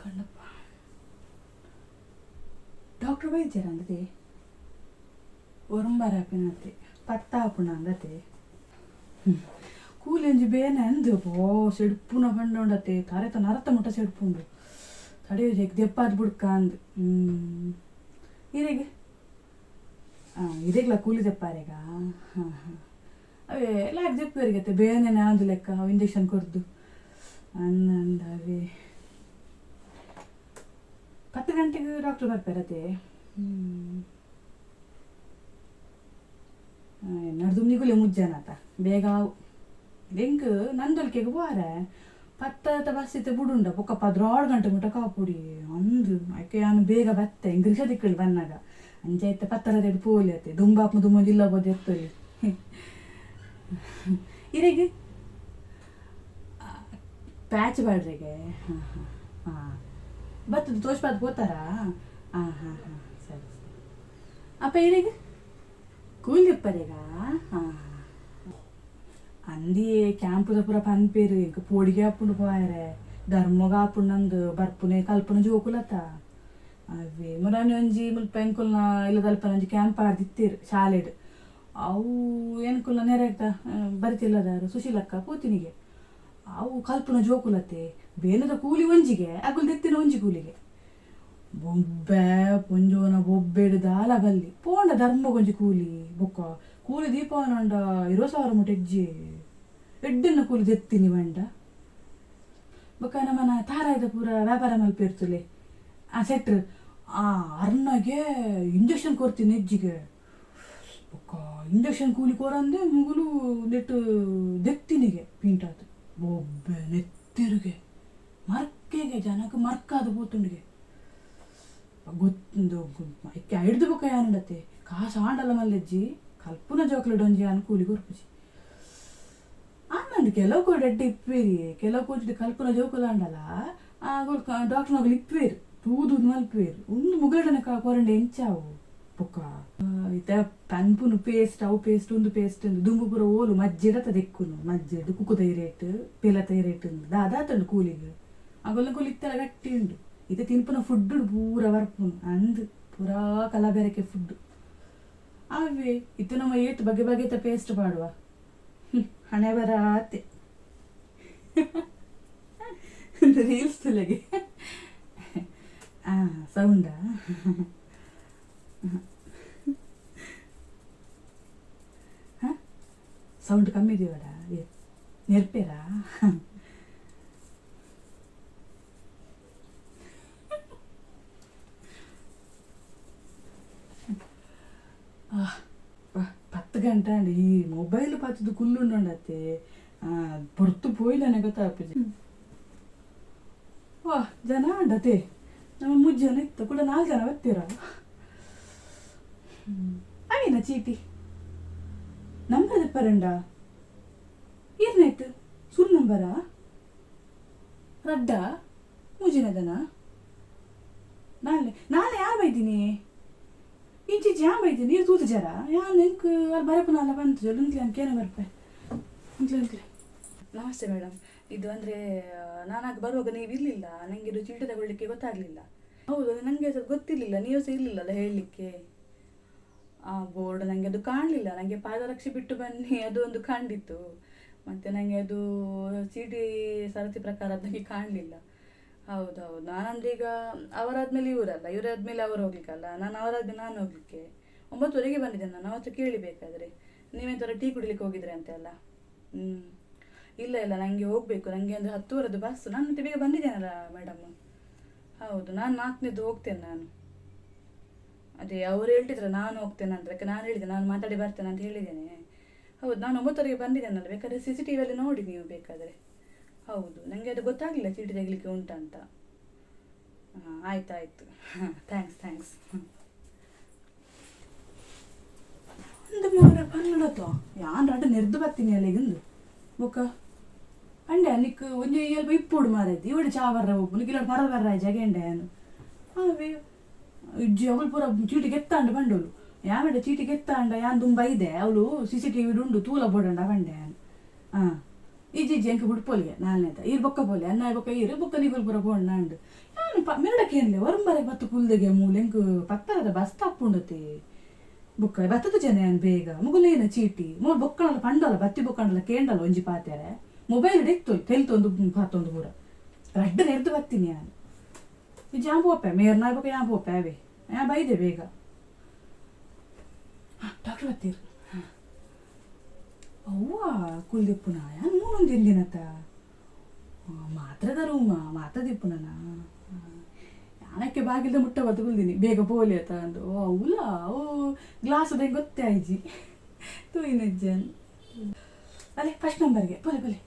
ಸಾಕಂಡಪ್ಪ. Doctor ಬೈದ್ಜೆರ್ ಅಂದತೆ? ಒರುಂಬಾರ ಆಪಿನತೆ, ಪತ್ತಾಪುಣ ಅಂದತೆ. ಕೂಲಿ ಒಂಜಿ ಬೇನೆ ಅಂದು ಓ ಸೆಡ್ಪುನ ಪಂಡೋಂಡತೆ, ತರೆತ ನರತ ಮುಟ್ಟ ಸೆಡ್ಪುಂಡು. ತಡೆಯುಜೆ, ದೆಪ್ಪಾದ್ ಬುಡ್ಕ ಅಂದ್. ಇರೆಗ್ ಇರೆಗ್ಲ ಕೂಲಿ ದೆಪ್ಪಾರೆಗ? ಹಾಂ ಹಾಂ, ಅವೇ ಲಾಕ್ ದೆಪ್ಪುವೆರ್ಗತ್ತೆ, ಬೇನೆನೆ ಆಂದು ಲೆಕ್ಕ ಅವು ಇಂಜೆಕ್ಷನ್ ಕೊರ್ದು ಅಂದ ಅಂದ. ಅವೇ 10 ಗಂಟೆಗೆ ಡಾಕ್ಟ್ರ್ ಬರ್ಪೇರತೆ. ನಡ್ದು ನಿಗುಲೆ ಮುಜ್ಜನತ ಬೇಗ ಆವು. ಎಂಕ್ ನಂದೊಲ್ಕೆಗ್ ಪೋರೆ ಪತ್ತ ಬಸ್ ಇತ್ತೆ ಬುಡುಂಡ ಬೊಕ್ಕ 12 ಗಂಟೆ ಮುಟ್ಟ ಕಾಪುಡಿ ಅಂದು. ಐಕೆ ಯಾನ್ ಬೇಗ ಬತ್ತೆ. ಎಂಕ್ ರಿಕ್ಷಾ ತಿಕ್ಕಳು ಬನ್ನಗ. ಅಂಚ ಇತ್ತೆ ಪತ್ತರದೆಡ್ ಪೋಲಿ ಅತ್ತೆ, ದುಂಬಾಪು ದುಂಬೊಂಜಿ ಇಲ್ಲ ಬೋದು ಎತ್ತೊಲಿ. ಇರೆಗ್ ಪ್ಯಾಚ್ ಪಾಡ್ರೆಗೆ? ಹಾಂ ಹಾಂ ಹಾಂ, ಬತ್ತದ ತೋಜ್ಪಾದ್ ಪೋತಾರಾ? ಹಾಂ ಹಾಂ ಹಾಂ, ಸರಿ ಸರಿ. ಅಪ್ಪ, ಇರೆಗ್ ಕೂಲ್ ದೆಪ್ಪರೆಗ? ಹಾಂ, ಅಂದಿಯೇ ಕ್ಯಾಂಪುದ ಪೂರ ಪನ್ಪೇರು. ಎಂಕ್ ಪೋಡಿಗೆ ಆಪುಂಡು ಪೋಯರೆ. ಧರ್ಮೊಗ ಆಪುಂಡು ಬರ್ಪುನೆ ಕಲ್ಪುನ ಜೋಕುಲತ. ಅವೇ ಮುರಾನಿ ಒಂಜಿ ಮುಲ್ಪ ಎಂಕುಲ್ನ ಇಲ್ಲದಲ್ಪ ಒಂಜಿ ಕ್ಯಾಂಪ್ ಆಡ್ದಿತ್ತೆರ್ ಶಾಲೆಡ್. ಅವು ಎಂಕುಲ್ನ ನೆರೆಗ್ದ ಬರಿತಿಲ್ಲದಾರು ಸುಶೀಲಕ್ಕ ಪೋತಿನಿಗೆ. ಅವು ಕಲ್ಪುನ ಜೋಕುಲತೆ, ಬೇನದ ಕೂಲಿ ಒಂಜಿಗೆ, ಅಗುಲ್ ದೆತ್ತಿನ ಒಂಜಿ ಕೂಲಿಗೆ. ಬೊಬ್ಬೆ ಪೊಂಜೋನ ಬೊಬ್ಬೆಡ್ ದಾಲ ಬಲ್ಲಿ ಪೋಂಡ ಧರ್ಮಗೊಂಜಿ ಕೂಲಿ. ಬೊಕ್ಕ ಕೂಲಿ ದೀಪವನಂಡ 20,000 ಮುಟ ಎಜ್ಜೆ ಎಡ್ಡೆನ್ನ ಕೂಲಿ ದೆತ್ತಿನಿ ಪಂಡ. ಬೊಕ್ಕ ನಮನ ತಾರಾಯ್ದ ಪೂರ ವ್ಯಾಪಾರ ಮಲ್ಪಿರ್ತಲೆ ಆ ಸೆಟ್ರ್ ಆ ಅರ್ನಗೆ ಇಂಜೆಕ್ಷನ್ ಕೊರ್ತೀನಿ ಎಜ್ಜಿಗೆ. ಬೊಕ್ಕ ಇಂಜೆಕ್ಷನ್ ಕೂಲಿ ಕೊರಂದೆ ಮುಗುಲು ನೆಟ್ ದೆತ್ತಿನಿಗೆ ಪಿಂಟಾತ್. ಬೊಬ್ಬೆ ನೆತ್ತೆರುಗೆ ಮರ್ಕೆಗೆ ಜನಕ್ ಮರ್ಕಾದ್ ಪೋತುಂಡುಗೆ. ಗೊತ್ತುಂದು ಐಕೆ ಐಡ್ದು ಬೊಕ್ಕ ಯಾನುಂಡತೆ ಕಾಸು ಆಂಡಲ ಮಲ್ಲೆಜ್ಜಿ, ಕಲ್ಪುನ ಜೋಕ್ಲೆಡೊಂಜಿ ಯಾನ್ ಕೂಲಿ ಕೊರ್ಪುಜಿ ಆನಂದ್. ಕೆಲವು ಕೋಡ್ ಎಡ್ಡೆ ಇಪ್ಪುವೆರಿ, ಕೆಲವು ಕೋಚಿಡ್ ಕಲ್ಪುನ ಜೋಕುಲು ಆಂಡಲ ಡಾಕ್ಟರ್ನಗುಲು ಇಪ್ಪುವೆರ್, ತೂದು ಮಲ್ಪುವೆರ್. ಉಂದು ಮುಗಡನ ಕೊರಂಡ ಎಂಚಾವು? ಬೊಕ್ಕ ಇತ್ತೆ ಪನ್ಪುನು ಪೇಸ್ಟ್, ಅವು ಪೇಸ್ಟ್, ಉಂದು ಪೇಸ್ಟ್. ದುಂಬು ಪೂರ ಓಲು ಮಜ್ಜೆಡತ ದೆಕ್ಕುನು, ಮಜ್ಜೆಡ್ ಕುಕ್ಕುದ ಇರೇಟ್, ಪೆಲತ ಇರೇಟ್ ದಾದಾತುಂಡು ಕೂಲಿಗ್. ಅಗುಲ್ನ ಕೂಲಿ ಇತ್ತೆಲ ಗಟ್ಟಿ ಉಂಡು. ಇತ್ತೆ ತಿನ್ಪುನ ಫುಡ್ ಪೂರ ಬರ್ಪುನು ಅಂದ್, ಪೂರಾ ಕಲಬೆರಕೆ ಫುಡ್ ಅವೇ. ಇತ್ತೆ ನಮ್ಮ ಏತ್ ಬಗೆ ಬಗೆತ ಪೇಸ್ಟ್ ಪಾಡುವ, ಹಣೆ ಬರಾತೆ. ರೀಲ್ಸ್ ತುಲೆಗೆ ಸೌಂಡಾ? ಸೌಂಡ್ ಕಮ್ಮಿ ಇದೆಯಡ ನೆರ್ಪೇರಾ? 10 ಗಂಟೆ ಅಂಡ್. ಈ ಮೊಬೈಲ್ ಪತ್ತದು ಕುಲ್ಲುಂಡತ್ತೆ ಪೊರ್ತು ಪೋಯಿದಾನೆ ಗೊತ್ತಾಪುಜಿ. ವಾ, ಜನ ಅಂಡತೆ. ನಮ್ಮ ಮುಜ್ಜನ ಇತ್ತು ಕೂಡ, ನಾಲ್ಕು ಜನ ಬರ್ತೀರ. ಅವೇನ ಚೀಟಿ ನಂಬರ್ ದೆಪ್ಪರಂಡ ಏನಾಯ್ತು? ಸುರು ನಂಬರಾ ರಡ್ಡ ಮೂಜಿನದನ ನಾಳೆ ನಾಳೆ ಯಾರು ಬೈದಿನಿ? ಇಂಚಿ ಯಾನ್ ಬೈದಿನಿ, ನೀರು ತೂತು ಜರ. ಯಾನ್ ಎಂಕ್ ಅಲ್ಲಿ ಬರಪುನಲ್ಲ ಬಂತು ಉಂತ್ಲೆ ಕೇನ ಬರ್ಪೆ. ಉಂತ್ಲೆ ಉಂತ್ಲೆ. ನಮಸ್ತೆ ಮೇಡಮ್. ಇದು ಅಂದರೆ ನಾನಾಗ ಬರುವಾಗ ನೀವು ಇರಲಿಲ್ಲ. ನನಗೆ ಇದು ಚೀಟಿ ತಗೊಳ್ಳಿಕ್ಕೆ ಗೊತ್ತಾಗಲಿಲ್ಲ. ಹೌದು, ನನಗೆ ಅದು ಗೊತ್ತಿರಲಿಲ್ಲ. ನೀವು ಸಹ ಇರಲಿಲ್ಲಲ್ಲ ಹೇಳಲಿಕ್ಕೆ. ಆ ಬೋರ್ಡ್ ನನಗೆ ಅದು ಕಾಣಲಿಲ್ಲ. ನನಗೆ ಪಾದರಕ್ಷೆ ಬಿಟ್ಟು ಬನ್ನಿ ಅದು ಒಂದು ಕಂಡಿತ್ತು. ಮತ್ತು ನನಗೆ ಅದು ಚೀಟಿ ಸರತಿ ಪ್ರಕಾರ ಅದು ನನಗೆ ಕಾಣಲಿಲ್ಲ. ಹೌದು ಹೌದು. ನಾನಂದ್ರೆ ಈಗ ಅವರಾದ್ಮೇಲೆ ಇವರಲ್ಲ, ಇವರಾದ್ಮೇಲೆ ಅವರು ಹೋಗ್ಲಿಕ್ಕಲ್ಲ, ನಾನು ಅವರಾದ್ಮೇಲೆ ನಾನು ಹೋಗ್ಲಿಕ್ಕೆ. 9:30ಗೆ ಬಂದಿದ್ದೇನೆ ನಾನು ಅವತ್ತು. ಕೇಳಿ ಬೇಕಾದರೆ. ನೀವೆಂತಾರ ಟೀ ಕುಡಿಲಿಕ್ಕೆ ಹೋಗಿದ್ರಿ ಅಂತೆ ಅಲ್ಲ? ಹ್ಞೂ, ಇಲ್ಲ ಇಲ್ಲ, ನನಗೆ ಹೋಗಬೇಕು. ನನಗೆ ಅಂದರೆ 10:30ದ್ದು ಬಸ್. ನಾನು ಮತ್ತೆ ಬೇಗ ಬಂದಿದ್ದೇನಲ್ಲ ಮೇಡಮ್. ಹೌದು, ನಾನು ನಾಲ್ಕನೇದು ಹೋಗ್ತೇನೆ ನಾನು. ಅದೇ ಅವ್ರು ಹೇಳ್ತಿದ್ರು ನಾನು ಹೋಗ್ತೇನೆ ಅಂತ. ಅದಕ್ಕೆ ನಾನು ಹೇಳಿದೆ, ನಾನು ಮಾತಾಡಿ ಬರ್ತೇನೆ ಅಂತ ಹೇಳಿದ್ದೇನೆ. ಹೌದು, ನಾನು 9:30ಗೆ ಬಂದಿದ್ದೇನಲ್ಲ. ಬೇಕಾದರೆ ಸಿಸಿಟಿವಿಯಲ್ಲಿ ನೋಡಿ ನೀವು ಬೇಕಾದರೆ. ಹೌದು, ನನಗೆ ಅದು ಗೊತ್ತಾಗಲಿಲ್ಲ ಚೀಟಿ ತೆಗಿಲಿಕ್ಕೆ ಉಂಟಂತ. ಹಾಂ, ಆಯ್ತು ಆಯಿತು. Thanks thanks. ಒಂದು ಮಾರ ಪನ್ನಡತ ಯಾನ್ ರಡ್ಡು ನೆರ್ದು ಬರ್ತೀನಿ ಅಲ್ಲಿಗಿಂದು. ಬೊಕ್ಕ ಅಂಡೆ ನಿಕ್ ಒಂಜಿ ಎಲ್ಪ ಇಪ್ಪೊಡು ಮಾರೈತಿ. ಇವಡು ಚಾ ಬರ್ರ ಒಪ್ಪು ನಿಕ್ ಇಲ್ಲ ಪರ ಬರ್ರ ಜಗೆಂಡೆ ಯಾನು. ಅವೇ ಇಜ್ಜಿ, ಅವಳು ಪೂರ ಚೀಟಿ ಗೆತ್ತಾಂಡ ಬಂಡೋಳು. ಯಾವೆಡ ಚೀಟಿ ಗೆತ್ತಾಂಡ ಯಾನ್ ದುಂಬ ಐದೆ. ಅವಳು ಸಿಸಿಟಿವಿ ಉಂಡು ತೂಲ ಬೋಡಂಡ ಬಂಡೆ ಯಾನ್. ಹಾಂ, ಇಜ್ಜಿ ಇಜ್ಜಿ, ಎಂಕ್ ಬುಡ್ಪೊಲಿಗೆ ನಾಲ್ನೇತ. ಈರ್ ಬೊಕ್ಕ ಪೋಲೆ ಅನ್ನಾಯ್ ಬೊಕ್ಕ ಈರ್ ಬೊಕ್ಕ ನಿಗುಲ್ ಪೂರ ಪೋಂಡ ಅಂಡ್. ಯಾನು ಮೆರಡಕ್ಕೇನ್ಲೆ ಒರಂಬರೆ ಬತ್ತು ಕುಲ್ದೆಗೆ ಮೂಲೆಂಕ್ ಪತ್ತರದ ಬಸ್ ತಪ್ಪುಂಡತೆ ಬುಕ್ಕ ಬತ್ತದ ಜನ ಯಾನ್ ಬೇಗ ಮುಗುಲೇನ ಚೀಟಿ ಮೋಲ್ ಬೊಕ್ಕಣಲ ಪಂಡಲ ಬತ್ತಿ ಬೊಕ್ಕಣಲ ಕೇಂಡಲ ಒಂಜಿ ಪಾತೆರೆ ಮೊಬೈಲ್ ಇತ್ತು ತೆಲ್ತೊಂದು ಪಾತೊಂದು ಪೂರ ರಡ್ಡು ನೆರ್ದು ಬತ್ತೀನಿ ಯಾನ್ ಜಾಂ ಪೋಪೆ ಮೇರ್ನ ಬೊಕ್ಕ ಯಾನ್ ಪೋಪೆ ಅವೇ ಯಾ ಬೈದೆ ಬೇಗ. ಡಾಕ್ಟರ್ ಬತ್ತೀರ್ ಅವ್ವ ಕುಲ್ದಿಪ್ಪುನ ಯಾನ್ ಮೂನೊಂದು ಎಲ್ಲಿನತ ಮಾತ್ರದ ರೂಮ ಮಾತದಿಪ್ಪುನ ಯಾನಕ್ಕೆ ಬಾಗಿಲ್ದ ಮುಟ್ಟ ಬತ್ತು ಕುಲ್ದಿನಿ ಬೇಗ ಪೋಲಿ ಆತ ಅಂದು. ಓ ಅವ್ಲ ಓ ಗ್ಲಾಸ್ ಹೆಂಗೆ ಗೊತ್ತೇ ಆಯ್ಜಿ ತೂಯಿನಜ್ಜನ್ ಅಲ್ಲೇ ಫಸ್ಟ್ ನಂಬರ್ಗೆ ಪೋಲೆ ಪೋಲೆ.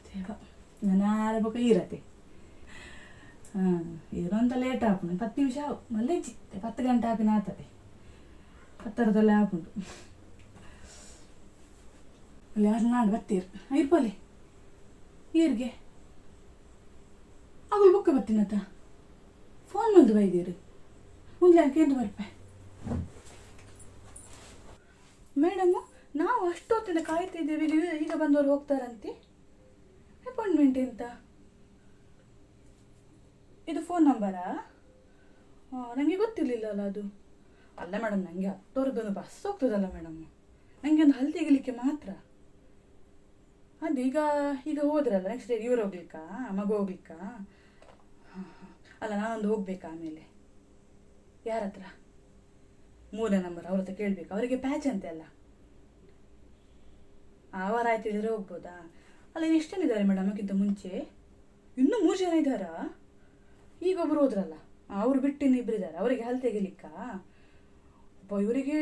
ದೇವ ನಾನು ಬೊಕ ಈರತೆ. ಹಾಂ ಏನೊಂತ ಲೇಟ್ ಆಪುಂಡು 10 ನಿಮಿಷ ಆವು ಮಲ್ಲೆಜ್ಜಿ 10 ಗಂಟೆ ಆಪಿನ ಆತದೆ ಪತ್ತರದಲ್ಲೇ ಆಪುಂಡು. ಅಲ್ಲಿ ಯಾರು ನಾಡು ಬತ್ತೀರ್ ಇರ್ಪೋಲೆ ಈರ್ಗೆ ಅಗುಲ್ ಬೊಕ್ಕ ಬತ್ತೀನತ ಫೋನ್ ಬಂದು ಬೈದೀರು ಮುಂದೆ ಕೇಂದ್ರ ಬರ್ಪೆ. ಮೇಡಮು ನಾವು ಅಷ್ಟೊತ್ತಿಂದ ಕಾಯ್ತಿದ್ದೇವೆ, ನೀವು ಈಗ ಬಂದವರು ಹೋಗ್ತಾರಂತೆ, ಅಪಾಯಿಂಟ್ಮೆಂಟ್ ಎಂತ? ಇದು ಫೋನ್ ನಂಬರಾ? ನನಗೆ ಗೊತ್ತಿರಲಿಲ್ಲ ಅಲ್ಲ ಅದು. ಅಲ್ಲ ಮೇಡಮ್, ನನಗೆ ಹತ್ತುವರೆಗೊಂದು ಬಸ್ ಹೋಗ್ತದಲ್ಲ ಮೇಡಮ್, ನನಗೆ ಒಂದು ಹಲ್ ತೆಗಿಲಿಕ್ಕೆ ಮಾತ್ರ. ಅದು ಈಗ ಈಗ ಹೋದ್ರಲ್ಲ ನೆಕ್ಸ್ಟ್ ಡೇ ಇವರು ಹೋಗ್ಲಿಕ್ಕಾ, ಮಗು ಹೋಗ್ಲಿಕ್ಕಾ? ಹಾಂ ಹಾಂ, ಅಲ್ಲ ನಾನೊಂದು ಹೋಗ್ಬೇಕಾ ಆಮೇಲೆ? ಯಾರ ಹತ್ರ? 3ನೇ ನಂಬರ್ ಅವ್ರ ಹತ್ರ ಕೇಳಬೇಕು, ಅವರಿಗೆ ಪ್ಯಾಚ್ ಅಂತೆ ಅಲ್ಲ. ಅವರ ಆಯ್ತು ಹೇಳಿದ್ರೆ ಹೋಗ್ಬೋದಾ? ಅಲ್ಲ ಇನ್ನು ಎಷ್ಟು ಜನ ಇದ್ದಾರೆ ಮೇಡಮ್ ಅದಕ್ಕಿಂತ ಮುಂಚೆ? ಇನ್ನೂ 3 ಜನ ಇದ್ದಾರಾ? ಈಗ ಒಬ್ಬರು ಹೋದ್ರಲ್ಲ, ಅವರು ಬಿಟ್ಟು ಇನ್ನು ಇಬ್ಬರು ಇದ್ದಾರೆ. ಅವರಿಗೆ ಹಲ್ಲು ತೆಗಿಲಿಕ್ಕಾ? ಅಪ್ಪ ಇವರಿಗೆ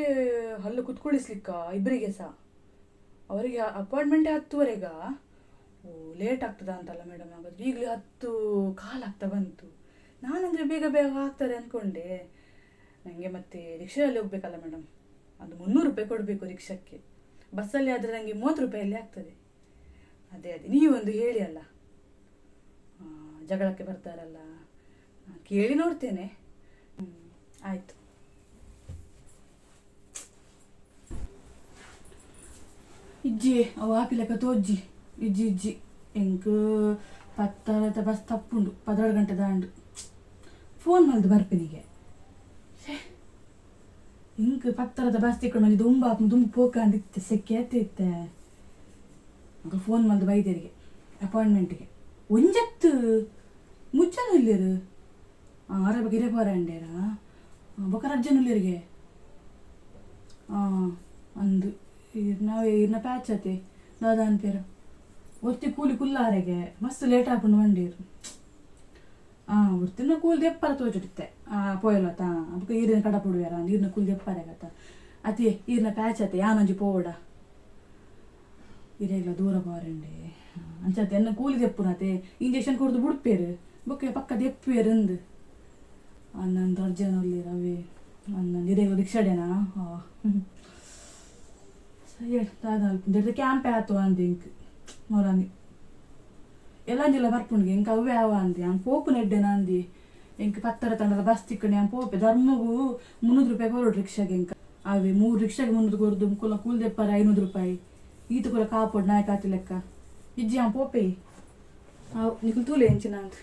ಹಲ್ಲು ಕುತ್ಕೊಳಿಸ್ಲಿಕ್ಕಾ ಇಬ್ಬರಿಗೆ ಸಹ? ಅವರಿಗೆ ಅಪಾಯಿಂಟ್ಮೆಂಟೇ 10:30ಗ? ಓ ಲೇಟ್ ಆಗ್ತದ ಅಂತಲ್ಲ ಮೇಡಮ್, ಹಾಗಾದ್ರೆ ಈಗಲೇ 10:15 ಆಗ್ತಾ ಬಂತು. ನಾನಂದರೆ ಬೇಗ ಬೇಗ ಆಗ್ತಾರೆ ಅಂದ್ಕೊಂಡೆ. ನನಗೆ ಮತ್ತೆ ರಿಕ್ಷಾದಲ್ಲಿ ಹೋಗ್ಬೇಕಲ್ಲ ಮೇಡಮ್, ಅದು 300 ರೂಪಾಯಿ ಕೊಡಬೇಕು ರಿಕ್ಷಾಕ್ಕೆ. ಬಸ್ಸಲ್ಲಿ ಆದರೆ ನನಗೆ 30 ರೂಪಾಯಲ್ಲಿ ಆಗ್ತದೆ. ಅದೇ ಅದೇ ನೀವೊಂದು ಹೇಳಿ ಅಲ್ಲ, ಜಗಳಕ್ಕೆ ಬರ್ತಾರಲ್ಲ, ಕೇಳಿ ನೋಡ್ತೇನೆ. ಆಯಿತು. ಇಜ್ಜಿ ಅವು ಆಪಿಲೆಕ್ಕ ತೋಜ್ಜಿ ಇಜ್ಜಿ ಇಜ್ಜಿ ಎಂಕ್ ಪತ್ತರತ ಬಸ್ ತಪ್ಪುಂಡು 12 ಗಂಟೆ ದಾಂಡು ಫೋನ್ ಮಲ್ದು ಬರ್ಪಿನಿಗೆ. ಇಂಕ್ ಪತ್ತರದ ಬಸ್ ತಿಕ್ಕೊಂಡು ಒಂಜಿ ದುಂಬು ಆಪುಂಡು ದುಂಬು ಪೋಕಂದಿತ್ತೆ ಸೆಕೆ ಇತ್ತೆ. ಅಂಕ ಫೋನ್ ಮಲ್ದು ಬೈದೇರಿಗೆ ಅಪಾಯಿಂಟ್ಮೆಂಟ್ಗೆ ಒಂಜತ್ತು ಮುಚ್ಚನ ಇಲ್ಲಿರು ಆರ ಬಗ್ಗೆ ಇರೇ ಪೋರ ಬೊಕ ರಜ್ಜನ ಇಲ್ಲಿರಿಗೆ ಅಂದು ನಾವೇ ಇರ್ನ ಪ್ಯಾಚ್ ಅತೆ ದಾದಾ ಅನ್ಪೇರ ಒತ್ತಿ ಕೂಲಿ ಕುಲ್ಲಾರೆಗೆ ಮಸ್ತ್ ಲೇಟ್ ಆಪುಂಡು ಬಂಡೀರು. ಒರ್ತಿನ ಕೂಲಿ ದೆಪ್ಪರ ತೋಜುಡಿತ್ತೆ ಪೋಯಲತ ಬೊಕ ಈರಿನ ಕಡಪುಡುವೆರ ಈರ್ನ ಕೂಲಿ ದೆಪ್ಪರೆಗತ ಅತಿ ಈರ್ನ ಪ್ಯಾಚ್ ಅತೆ ಯಾನೊಂಜಿ ಪೋವಡ ಇರೇಗ್ಲ ದೂರ ಪೋರಂಡೆ ಅಂಚತೆ ಎನ್ನ ಕೂಲಿ ದೆಪ್ಪುನತೆ ಇಂಜೆಕ್ಷನ್ ಕೊಡ್ದು ಬುಡ್ಪೇರು ಬೊಕ್ಕ ಪಕ್ಕ ದೆಪ್ಪುವೇರು ಅಂದು ಅನ್ನೊಂದು ದೊಡ್ಡ ಜನ ಉಲ್ಲೇರು ಅವೇ ಅನ್ನೊಂದು ಇರೇಗ್ಲ ರಿಕ್ಷಾಡೇನಾ. ಸರಿ ದಾದ ಅಲ್ಪ ಕ್ಯಾಂಪ್ ಆತು ಅಂದು ಇಂಕ್ ಮೊರಾನಿ ಎಲ್ಲಂಜಿಲ್ಲ ಬರ್ಪುಂಡ್ಗೆ ಎಂಕ್ ಅವೇ ಅವ ಅಂದಿ ಯಾನ್ ಪೋಪು ನೆಡ್ಡೆನ ಅಂದಿ ಎಂಕ್ ಪತ್ತರ ತಂಡದ ಬಸ್ ತಿಕ್ಕಣೆ ಯಾನ್ ಪೋಪೆ ಧರ್ಮಗು 300 ರೂಪಾಯಿ ಕೊರಡು ರಿಕ್ಷಾಗೆ ಎಂಕ ಅವೇ 3 ರಿಕ್ಷಾಗೆ 300 ಕೊರ್ದು ಕುಲ ಕೂಲ್ ದೆಪ್ಪಾರ 500 ರೂಪಾಯಿ ಈತ ಕೂಡ ಕಾಪೊಡು ನಾಯಕ ಆತಿ ಲೆಕ್ಕ ಇಜ್ಜಿ ಯಾನ್ ಪೋಪೆ ಅವು ನಿಕುಲು ತೂಲೆ ಎಂಚಿನ ಅಂತ.